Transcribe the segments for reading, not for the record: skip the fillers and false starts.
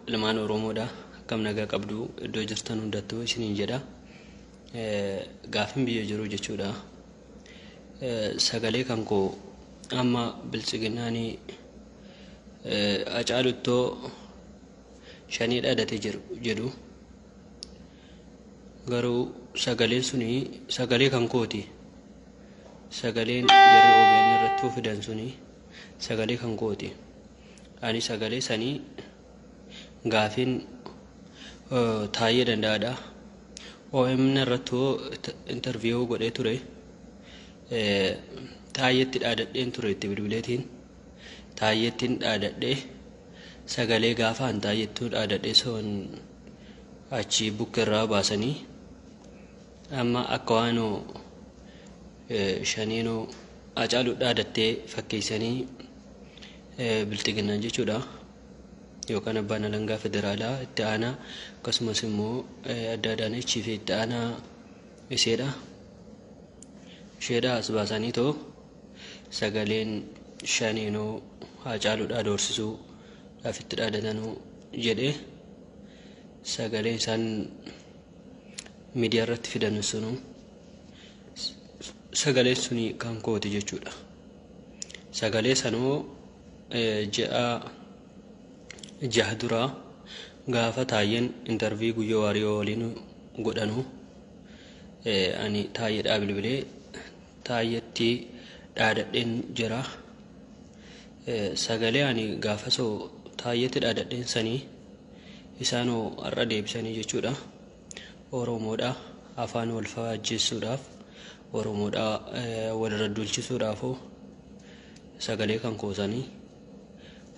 Ilmaan Oromoodha. Akkam nagaa qabdu iddoo jirtan hundattuu isiniin jedha. Gaafin biyya jiru jechuudha. Sagalee kan koo amma biltsiginnaanii Hacaaluttoo shanii dhaadate jedhu. Garuu sagaleen suni sagalee kan kooti. Sagaleen jarri OBN irratti fidan suni sagalee kan kooti. Ani sagalee sanii gaafin Taayyee Danda'aadha. OMN irratti interview godhee ture. Taayyeetti dhaadadheen ture itti bilbileetiin. Taayyeettiin dhaadadhee sagalee gaafaan taayyeettuu dhaadadhee son achi bukkeerraa baasanii amma akka waan shaniinuu Hacaaluu dhaadattee fakkeessanii bilxiginnaan jechuudha. Yookaan abbaan alangaa federaalaa itti aanaa akkasumas immoo adda Adaanechii fi itti aanaa iseedha. Isheedha as baasanii too sagaleen shaniinuu Hacaaluudhaa doorsisuudhaaf itti dhaadatanuu jedhee sagaleen isaan miidiyaa irratti fidan sunuu sagaleen suni kan kooti jechuudha. Sagalee sanoo ji'a jaha duraa gaafa Taayyeen interview Guyyoo Waariyoo waliin godhanu ani Taayyeedhaa bilbilee Taayyeetti dhaadadheen jira. Sagalee ani gaafa soo Taayyeetti dhaadadheen sanii isaanoo har'a deebisanii jechuudha. Oromoodha afaan wal faajjessuudhaaf Oromoodha walirra duulchisuudhaafuu sagalee kan koosanii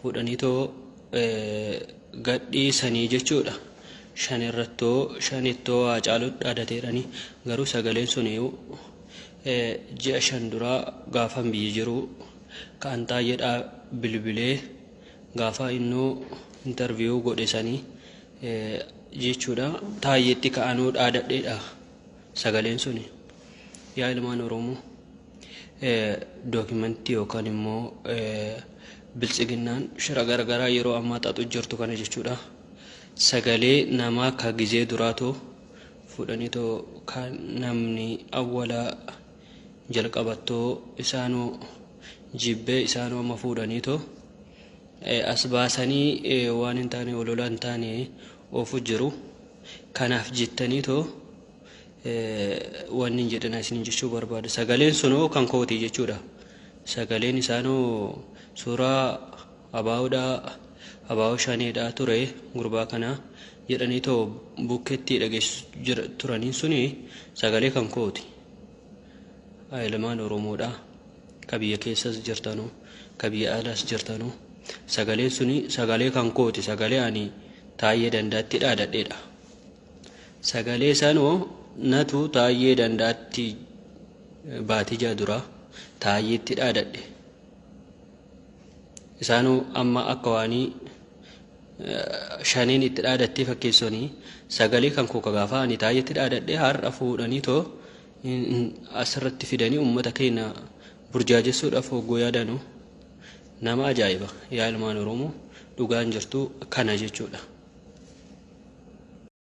fuudhanii too gadhiisanii jechuudha. Shan irrattoo shanittoo Haacaaluu dhaadateedhanii garuu sagaleen suni ji'a 5 duraa gaafan biyya jiru kan Taayyeedhaa bilbilee gaafa innuu interview godhe sanii jechuudha. Taayyeetti ka'anuu dhaadadheedha sagaleen suni. Yaa ilmaan Oromoo, dookimantii yookaan immoo biltsiginnaan shira garagaraa yeroo ammaa xaxu jirtu kana jechuudha. Sagalee namaa ka gizee duraatoo fuudhanii too kan namni awwala jalqabattoo isaanuu jibbee isaanuu amma fuudhanii too as baasanii waan hin taane olola hin taane oofu jiru. Kanaaf jettanii too wanni hin jedhina isin jechuu barbaada. Sagaleen sunoo kan kooti jechuudha. Sagaleen isaanoo suuraa abaa'oodhaa abaa'oo shaneedhaa ture gurbaa kana jedhanii too bukkeetti dhageessisu turaniin suni sagalee kan kooti. Ilmaan Oromoodhaa ka biyya keessas jirtanuu ka biyya alaas jirtanuu sagaleen suni sagalee kan kooti, sagalee ani Taayyee Danda'atti dhaadadheedha. Sagalee sanoo natu Taayyee Danda'atti baatii 6 duraa Taayyeetti dhaadadhe. Isaanuu amma akka waanii shaneen itti dhaadattee fakkeessanii sagalee kan koo gaafa ani Taayyeetti dhaadadhe har'a fuudhanii too asirratti fidanii uummata keenya burjaajessuudhaaf hoggoo yaadanu nama ajaa'iba. Yaa ilmaan Oromoo, dhugaan jirtu kana jechuudha.